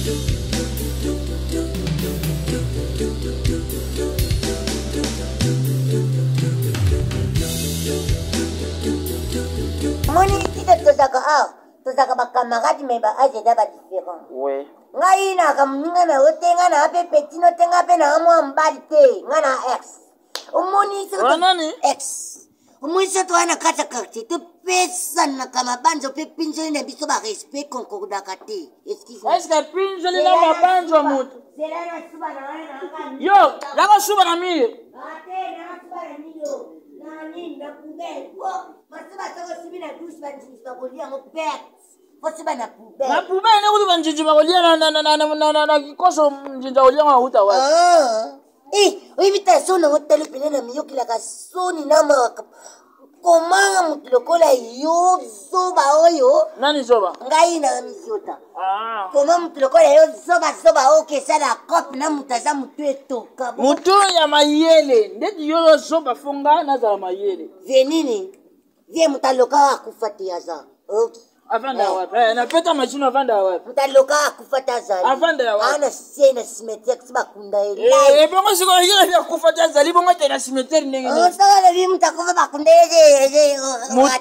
Moni tika tozalaka awa tozalaka bacamarade mais ba age eza ba différent. Oui. Ngai naka moninga na yo te, ngai na mpe petit no te, ngai mpe na mwa mobali te, ngai na ex. Omoni nani? Ex. Omoni soki toya na kati ya quartier topesanaka mabanzo mpe pinzoli na biso ba respect concordaka te. Excuse moi. Est-ce que pinzoli na mabanzo moto? Zela na suba na wana na Yo, yaka suba na mire. Ate na suba na mire. Na nini na poubelle. Po masuba soko subi na douche ba njinji bakolia yango perte. Po suba na poubelle. Na poubelle ne kutu ba njinji bakolia na kikoso njinji akolia yango auta wapi? Ah. Eh, oyebi ta soni yango talo pene na miyokelaka soni na maka koma moto lokola yo zoba oyo nani zoba ngai na misiota ah. koma moto lokola yo zoba zoba oyo kesala cope na moto aza motu etoka motu ya mayele ndeti yo zoba fo nga nazala mayele vie nini vie moto aloka akufa te aza ok avanda eh. wapi eh, napeta machine avanda wapi moto aloka akufa te azali avanda wapi ana se na cimetière si bakunda ye eh, ebongo sikoyo ye akufa te azali bongo te na cimetière ndenge nini oh, soko olobi moto akufa bakunda ye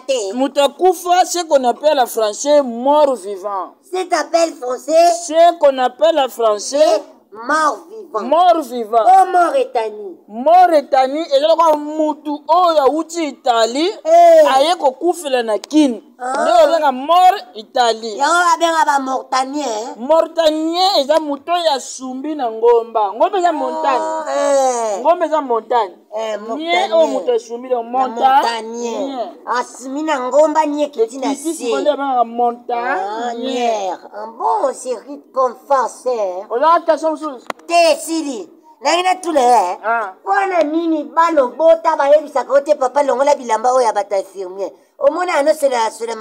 te moto akufa ce qu'on appelle en français mort vivant cet appel français ce qu'on appelle en français mort vivant mort vivant oh mort etani mort etani eza lokola mutu oyo awuti italie hey. Eh. aye kokufela na kini ah. nde babenga mort italie yango babenga ba mortanien mortanien eza moto oyo asumbi na ngomba ngomba eza montagne ah, eh. ngomba eza montagne Eh, nie oyo moto asumbi na montagne asumi na ngomba nie ekiti na se babengaka montagne ah, bon c'est rite comme farceur ozaka question mosusu te esili nangi natuna ye ah. mpo na nini bana obota bayebisaka yo te papa longola bilamba oyo ya bato infirmier omona ano sela sela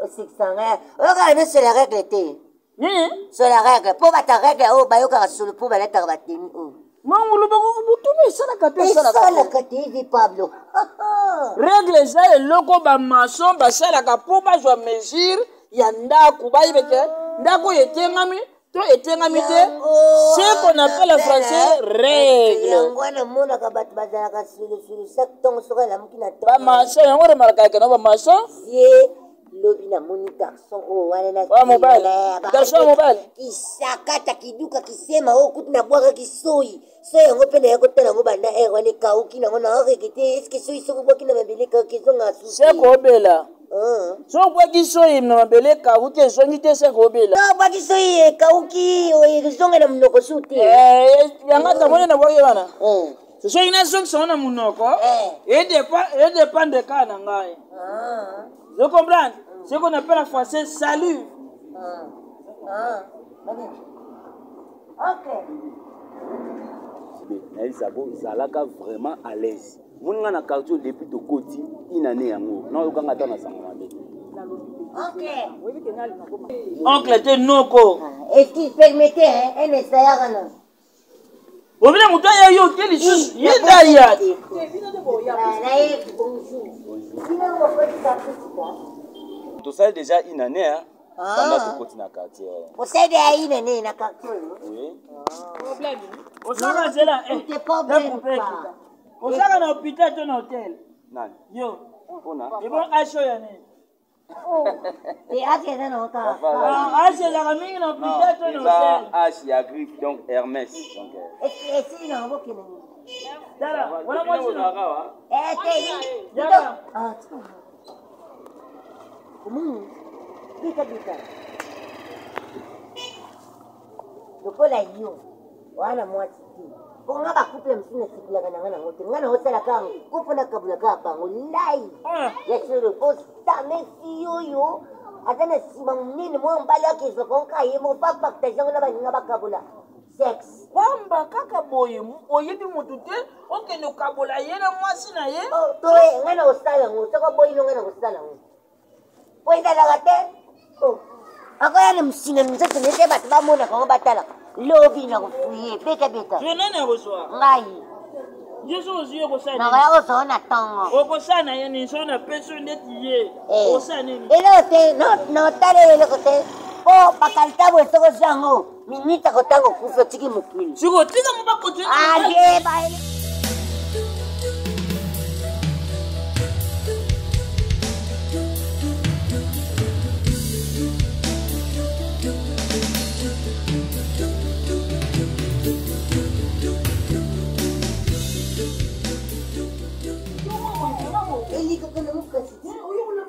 osekisa ngai oyoka ano sela regle te nini sur la règle mpo bata règle oyo bayokaka solo mpo balataka bateni oyo mangulu butunu esalaka te esalaka te vi pablo règle eza eloko bamaçon basalaka mpo bazwa mesure ya ndako bayebe te ndako oyo etengami to etengami te ce qu'on appelle en français règle yango wana monaka bato bazalaka sulosulu chaque ntongo soki alamuki na bamaçon yango remarkaka keno bamaçon ye lobi namoni garçon oyo wana na Wa mobali. Garçon ya mobali. kisakata kiduka kisema oyo kutu nabwakaki soyi soyi yango mpe naye kotala yango banda ere wana ekauki nango na rekete eske soyi soki obwaki na mabele ekauki ezonga susu Se kobela. Ah. So obwaki soyi na mabele ekauki ezongi te se kobela. So obwaki soyi ekauki ezonga na monoko su te. Eh, yango ata moni nabwaki wana. Eh. Soki nazongisa yango na monoko, Eh. edépendre kaka na ngai. Ah. Je comprends? Ce qu'on appelle en français salut. Ah. Ah. Ok. nayebisa bo zalaka vraiment à l'aise moni nga na quartier depuis tokoti inane yango naoyokanga ata na sango mabe Ok. Oncle te noko. Est-ce qu'il permettait hein, un essayeur non? Obina moto aya yo te lisusu ye nde aya te. Tosali déjà une année hein. Ah. Banda tokoti na quartier. Osali déjà une année na quartier. Oui. Problème. Osaka nzela eh. Osaka na hôpital to na hôtel. Nani? Yo. Pona. Ebon asho ya nini? Te H eza na kaka. Ah, H ezalaka mingi na hôpital to na hôtel. H ya griffe donc Hermès. Donc. Esili na yango kende. Tala, wana mwasi na. Eh, te. Yaka. Ah, tika. Omoni, bika bika. Lokola yo, wana mwasi te. Po nga ba couple mosusu nasepelaka na nga nango te. Nga naosala kaka nko mpo nakabola kaka bango lai. Ah. Ya solo po same fille oyo aza na nsima monene mwa mobali akezwaka ngo kaka ye moko pa partage yango na baninga bakabola sexe. Pamba kaka boye oyebi motu te okende okabola ye na mwasi na ye. Oh, to ye nga nakosala yango soki oboyi no nga nakosala yango. Po ezalaka te. Oh. Akoya na mosina nzoto nete bato bamonaka yango batalaka. Lobi na kofuye beta beta. Yo nani akozwa? Ngai. Yo soki ozwi ye okosala nini? Nakoya kozwa na ntongo. Okosala na ye nini soki napesi yo ndeti ye? Eh. Okosala nini? Eloko te, naotala eloko te. Po bakalita boye soki ozwi yango minute akotanga okufi otiki mokili. Sikoyo tika mo bakontinue. Ade baele.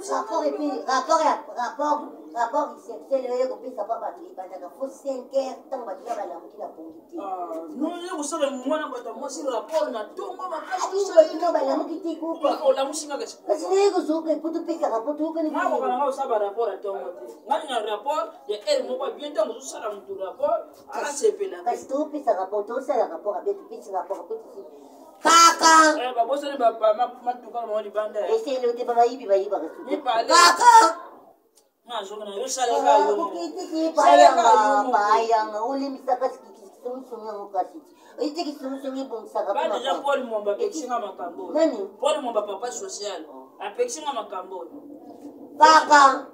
Rapport epe rapport ya rapport rapport sexuel oyo ekopesa pa bato ebandaka fo 5 heures ntango bato na balamuki na pongi te oye kosala mwana bato ya mwasi rapport na ntongo makasibino balamuki te kukaolamusi nga kasi kasi naye kozoka epo topesa rapport toyokani nga nanga osala barapport ya ntongo te nga na rapport ya heure moko ya bien ntango ozosala motu rapport asepela kasi topesa rapport tosala rapport abe topesi rapport apetisi kaka eh, babosani matuka na bango libanda eselo te babayibi bayibaka kaka bayanga olemisaka kisongisongi yango kasi ete kisongisongi ebongisaka deja paul mwamba apekisinga makambo nani Paul Mwamba, papa social, apekisinga makambo. Kaka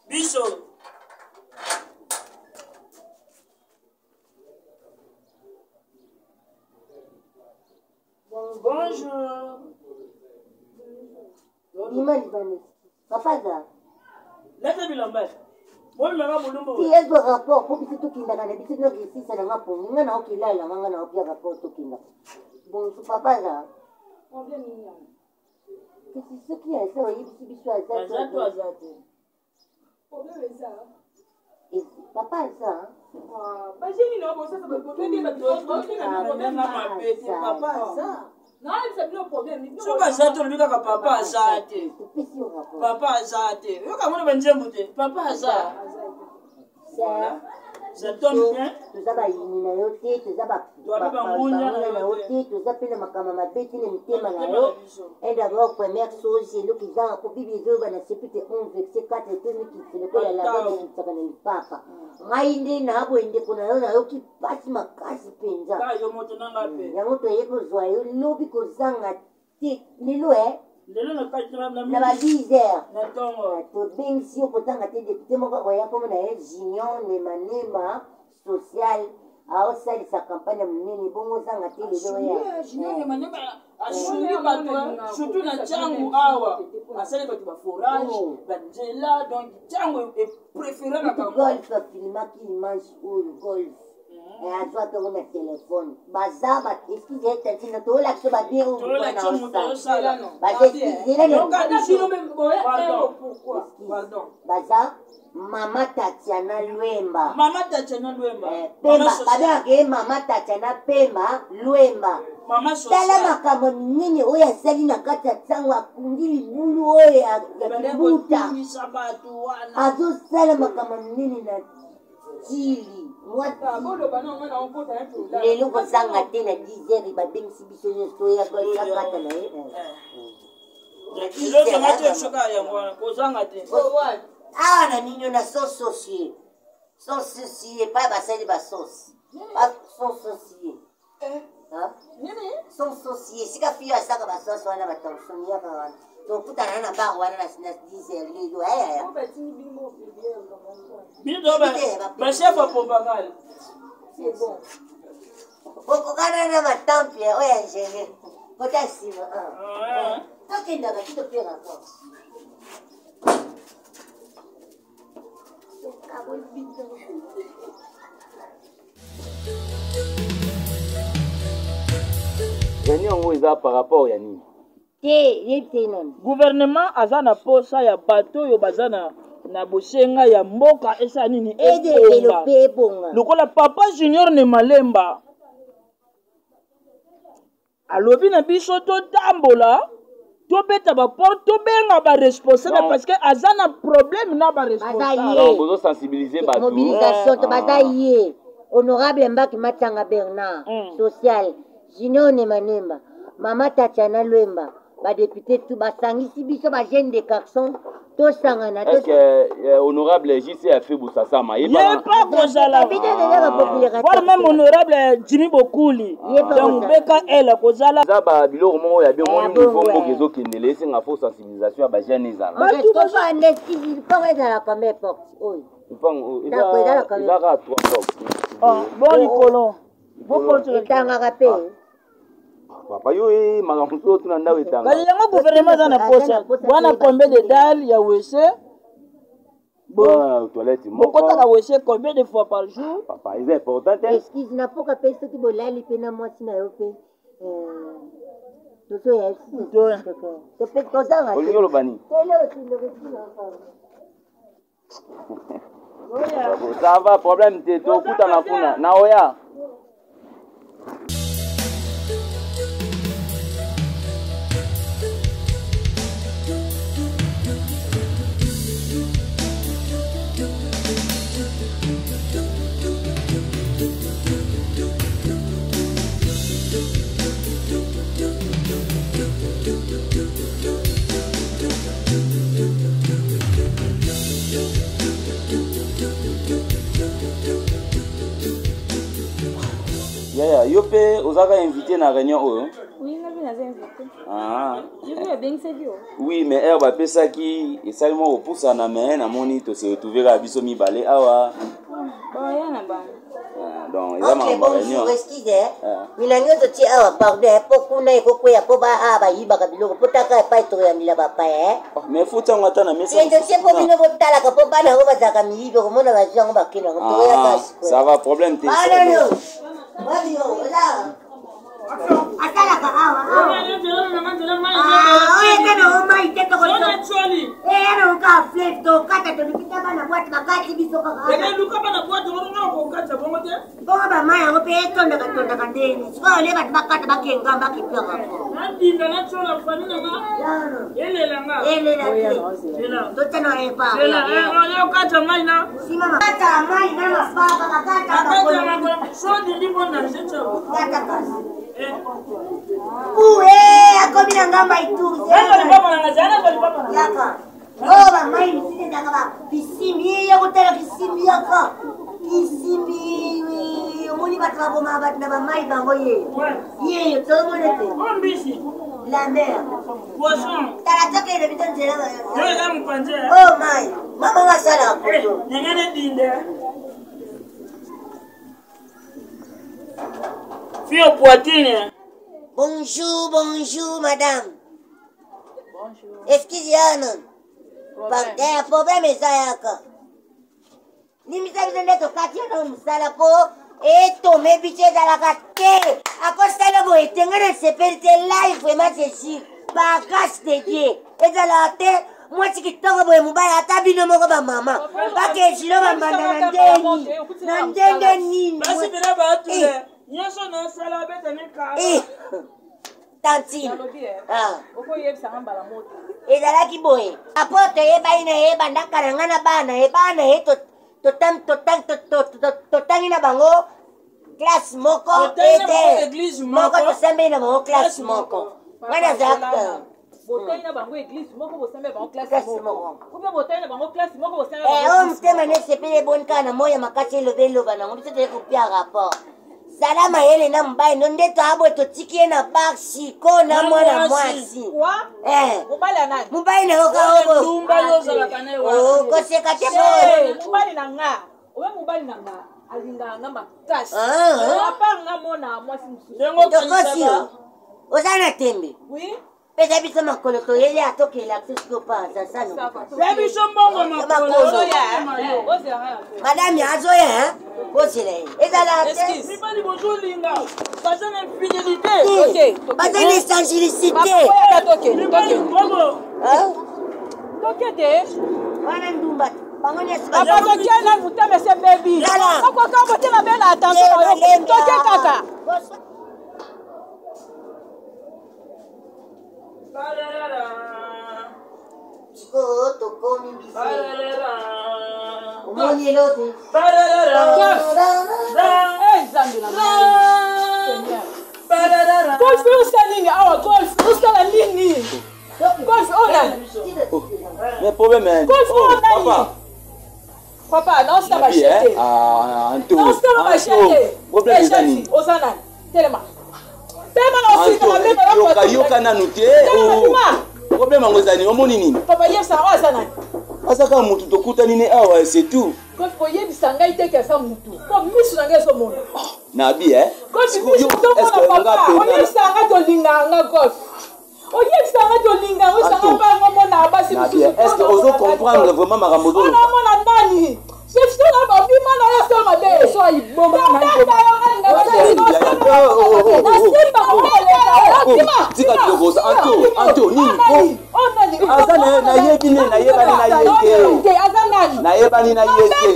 biso. Bonjour. Bima libanda. Papa aza. Lata bilamba. Bomemaka bolumbu. Ti ezwa rapport mpo biso tokendaka na biso nokesisa na nga pongi nga na okilala nga nga na opia rapport tokenda. Bonjour papa aza. Kasi soki aza oyebisi biso aza. Aza to aza te. Problème eza. Papa aza. Bajeni na bosasa problème mabe te papa aza. Nayebisa bino problème. Soki aza te olobi kaka papa aza te. Papa aza te. Yoka mona banzembo te. Papa aza. Voilà. Ça tombe bien. Toza bayini na yo te, toza banguna na yo te, toza mpe na makambo mabe te na mitema na yo. Et d'abord, première chose, eloko ezanga ko Bible ezoloba na chapitre 11 verset 4 etonikisi lokola laba ekitisaka na lipapa. Ngai nde na boye ndeko na yo nayoki mpasi makasi mpenza. Yango toye kozwa yo lobi kozanga te lelo e lelo na kati na na ba 10 heures na ntongo tobengisi yo kozanga te. Député moko akoya kombo na ye Junior Nemanema social, aosalisa campagne ya monene bongo ozanga te lelo ya Junior Nemanema asungi bato surtout na Ntango awa, asali bato baforage, banzela, donc Ntango epréféré na bango. Golf afilmaki image oyo, golf azwaki yango na telefone. Baza ba excuse tantine, toolakisa babien oyo baza, excuse. Baza mama Tatiana Lwemba. Mama Tatiana Lwemba. Pemba, babengaka ye mama Tatiana Pemba Lwemba. Tala makambo minene oyo asali na kati ya ntango akundi libulu oyo ya kibuta, azosala makambo minene na tili. Lelo kozanga te na 10 heures, babengisi biso nyonso toya kata na ye. Kozanga te. Awa na nino na sauce saucier, sauce saucier epai basali basauce, sauce saucier, sauce saucier esika fio asaka basauce wana, batension yaka wana. Tokutana na bar wana na 10 heures lelo ayaya. Bino bachef apombakala. Okokana na matemple oyo ya ingénieur kota nsima, tokendaka ti tope rapport. Réunion yango eza par rapport ya nini? Te, yebi te nani. Gouvernement aza na posa ya bato oyo baza na bosenga ya mboka esala nini? Edéveloppe, ebonga. Lokola papa Junior ne Malemba alobi na biso totambola, tobeta baporte, tobenga baresponsable, parce que aza na problème na baresponsable. Bozosensibiliser bato. Mobilisation to baza ye honorable Mbaki Matanga Bernard, social Junior Nemanemba, mama Tatiana Lwemba. Badepute tu basangisi biso bajeune de garçon, tosangana. Est ce que honorable JC afe Busasama ye ye pa kozala, voire même honorable Jimmy Bokuli, donc BKL kozala. Eza ba biloko moko ya bien. Omoni niveau mboka ezokendele, esenga fo sensibilisation ya bajeune ezala. Lupango ezala combien porte oyo? Lupango Ndako ezala combien? Eza kaka 3 porte. Bon, likolo. Etangaka mpe. Papa, yo ye makambo mosusu otuna, ndako etanga. Kasi yango gouvernement aza na posa wana. Combien de dalle ya WC? Ah, toilette moko. Bokotaka WC combien de fois par jour? Papa, eza important te. Excuse, napoka mpe soki bolali mpe na mwasi na yo mpe tozoya tozanga. Olingi oloba nini? Ça va, problème te, tokutana kuna na oya. Yaya, yo mpe ozalaka invité na réunion oyo? Oui, nga mpe naza invité. Ah. Yo mpe babengisaki yo? Oui, mais heure bapesaki esali mwa kopusana, mais namoni tose retrouve kaka biso mibale awa. Baya na bango. Ah, donc eza Ok, makambo ya réunion. Bonjour, excuse. Ah. Mina nyonso tie awa, pardon, mpo kuna ekokweya, mpo ba awa bayibaka biloko, mpo taka epai tokoyambila bapaya. Oh, mais futi yango ata na mesa. Endo tie, mpo bino botalaka, mpo bana yango bazalaka miyibi, okomona bazwi yango, bakende yango. Tokoyaka Ah, ça va, problème te. Banono wabi yo oza asalaka awa awa. Ah, oyo eza na omai te, tokoeya na oka fleuve, tokata tolukita bana bwate bakati biso kaka bongo. Bamai yango mpe etondaka tondaka ndeni sikoyo, ole bato bakata bakenga bakipiaka po elela te, totana epa nsima bakata mai na mapapa, bakata makolo, kata kasi uwe akomi na ngamba ituri yaka oyo bamai misusu ezalaka ba kisimbi ya kotala kisimbi yaka kisimbi. Omoni bato babomaka bato na bamai bango ye yeyo, tozomona te la mer. Tala tokende biso nzela oyo mai mama nga asalaka foto. Fio poitrine. Bonjour, bonjour madame. Excuse ya non, problème eza yaka, limbisa biso nde tokati yo na mosala mpo etome biso ezalaka te, akosala boye te. Ngai nasepeli te live, vraiment c'est sûr, par grâce de Dieu ezalaka te. Mwasi kitoko boye, mobali ata bino moko bamama bakesilo bambanda na ndeni na ndenge nini? Basi mpena batule nyonso nasala betani kala. Eh, tantine. Nalobi Ah. okoyebisanga mbala moto. Ezalaki boye, apo toyebani na ye bandaka na ngai na bana ye, bana ye totangi na bango classe moko. Totangi na bango ete église moko. Moko. Tosambeli na bango classe Classe moko. moko. Ngai nazalaka Botangi na bango église moko, bosambi bango classe Classe moko. moko. Ou bien botangi na bango classe moko, bosambi Eh, bango oyo classe motema na esepeli eboni kaka na moi ya makasi, eloba eloba nango biso toye kopia rapport. Zala mayele na mobali no nde toaboye, totiki ye na bar siko na Na mwana mwasi. mwasi. Kwa Eh, mobali ya nani? Mobali na yo kaka oyo. Ndumba yo ozalaka na ye wana. Koseka te. Eh, Po mobali na nga oye, mobali na nga alingaka nga makasi. Ah, ah. Apart nga mona mwasi mosusu. Ndenge Tokosi yo. okanisaka. Oza na tembe. Oui. Pesa biso makolo, toyeli atokela biso siko pa sasano. Ya biso mbongo makolo. Makolo. Ozoya ozela nga na to. Madame azoya kozela ye ezalaka te. Mibali bozolinga baza na infidélité. Ok, toke. Baza na évangélicité. Oyaka toke. Mibali Toke. mbongo. Toke te. Wana ndumba bango nyonso. Papa, toke na motema ese bebi. Lala. Okoka motema be na attention na yo, toke kaka. Sikoyo tokomi biso, omoni eloko. Eh, Nzambe na ngai. Seigneur. Golf osala nini awa? Golf osala nini? Golf oyo nani? Mais problème hein. Golf oyo Oh, nani? papa. Papa, naosala Nabi, bashete. eh? Ah, Anto. Naosala bashete. Problème eza nini? Oza nani? Telema. Telema na osika Anto, mabe na yoka yoka nanu te. Telema, Oh. bima. Problème yango eza nini? Omoni nini? Papa, yebisa oyo aza nani? Aza kaka motu tokutani ne awa, c'est tout. Golf, koyebisa ngai te ke aza mutu po miso na ngai ezomona. Nabi, eh? Golf, Sikoyo, miso est-ce que ezomona. nga Papa, mpe oyebisa ngai tolinga nga. Golf, oyebisa ngai tolinga ngo, esanga Anto. mpa yango mona basi Nabi, mosusu. est-ce que ozo comprendre vraiment makambo Ona ozoloba? omona nani? Jefiso na babima na yo so mabe. Tika biloko oza. Anto, Anto, nini? Oh. Aza na ye, nayebi ne, nayebani na ye te. Aza nani? Nayebani na ye te.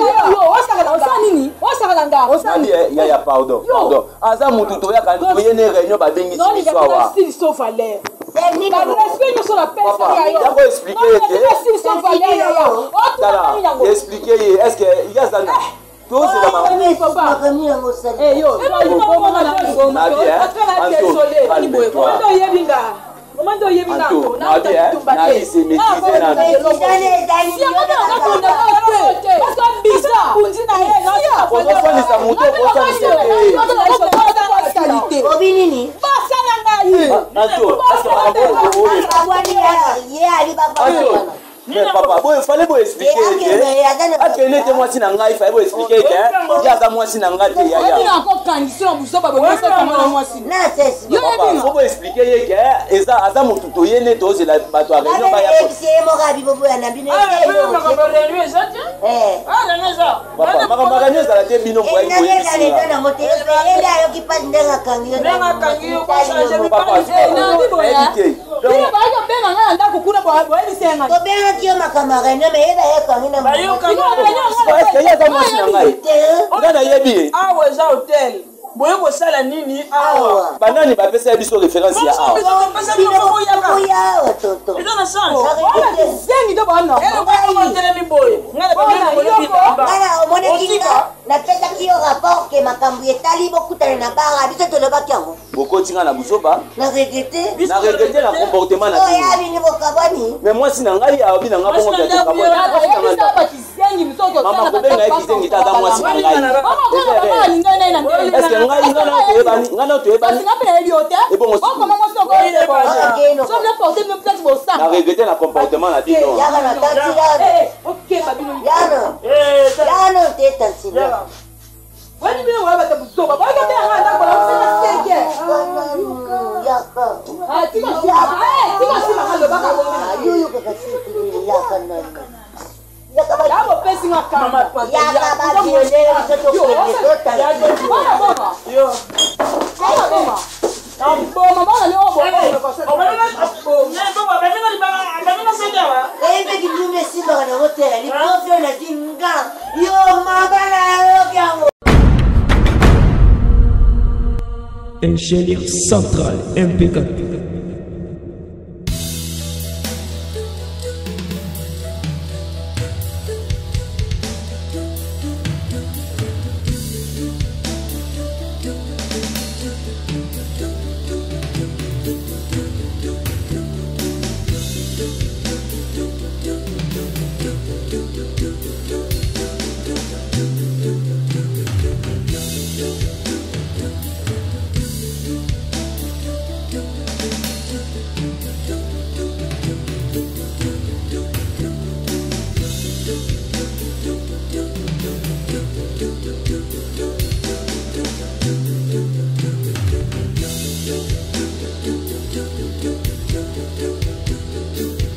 Osakala nga. Nabi, eh, yaya, pardon, pardon. Aza motu toyaka toye ne réunion, babengisi biso awa. Nolinga valeur, barespect nyonso napesaka Papa, yo. yako expliquer ye te. Nasilisa valeur yaya. Tala, Otunakani yango. explike ye, est ce que ye aza na tozela Makambo yango osali. Nabi, eh? Anto, calme-toi. Oyebi nga, omandi, oyebi nga. Anto, Nabi, eh? Nabi, se maîtriser nanu. Ozofandisa moto, okofandisa te. Obi nini? Basala ngai. Anto, est ce que makambo oyo oyo Abwani ye ali. Anto, Babwana. mais papa, boye fallait boexplike Eh, ete aza na- akende te mwasi na ngai, fallait boexplike ete ye aza mwasi na ngai te, yaya. Na sesi. Papa, faut boexplike ye ke eza aza motu toye nde tozela bato ya réunion baya. Babeyebisi ye moko abiboboya na bino. Eh. Papa, makambo ya réunion ezala te, bino boyaki Enani ezala eza boyebisi. nango te, ele ayoki mpasi ndenge akangi yo. Ndenge akangi yo, kochange Papa, nayebi te. Donc, Tobengaki yo makambo ya réunion, me yeba yekangi na Bayokaki. est ce que ye aza mwasi na ngai? te. Nga nayebi ye. Awa eza hotel, boye kosala nini awa? Awa. Banani bapesa ye biso référence ya awa? Oya awa, tonton. Eza na chance eloko telemi boye, ngai na Ngana omonaki nga napesaki yo rapport ke makambo etali bokutana na bara, biso tolobaki yango. Bokoti nga na buzoba. Na regrete. Na regrete na comportement na Oya bino. bini bokabwani. Mais mwasi na ngai alobi na nga bongo mpe tokabwana. Mwasi na ngai ndako. Mama, kobenga ye kizengi te, aza mwasi na ngai. Est ce que ngai nga na toyebani, nga na toyebani? Ebongo na regrete na comportement na bino. Yaka na tanti yano. Yano. Yano te tanti. Yaka. Ayoyokaka sikilili yaka nani. Yaka ba yaka ba viole biso tokende totanti. Yo. Kayembeki ndumbi esimbaka nango te, likofi oyo nazwi nga yo mama nayoki yango. Ingénieur central impeccable.